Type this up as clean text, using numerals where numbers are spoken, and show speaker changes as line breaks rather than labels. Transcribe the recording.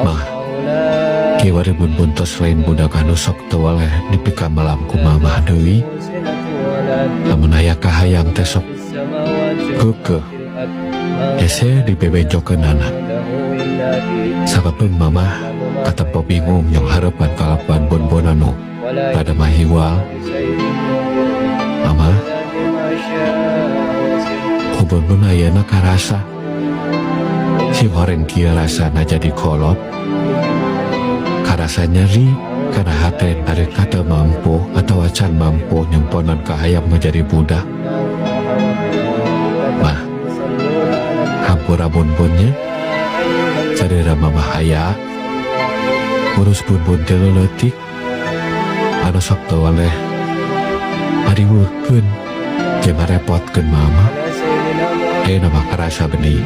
Mah, kiwari Bunbun tos lain budak anu sok teu waleh dipikamelam ku mamah deui. Lamun aya kahayang teh sok keukeuh hese dibebejokeunana. Sababeun mamah katempo bingung jeung hareupan kalakuan Bunbun anu rada mahiwal. Mama, ku Bunbun ayeuna karasa sihoreng kieu rasana jadi kolot. Karasa nyeri kana hate nalika teu mampu atawa can mampu nyemponan kahayang menjadi budak. Mah, hampura Bunbun nya. Salira mamah aya ngurus Bunbun ti leutik anu sok teu waleh ngariweuhkeun jeung ngarepotkeun mama. Ayeuna mah karasa bening.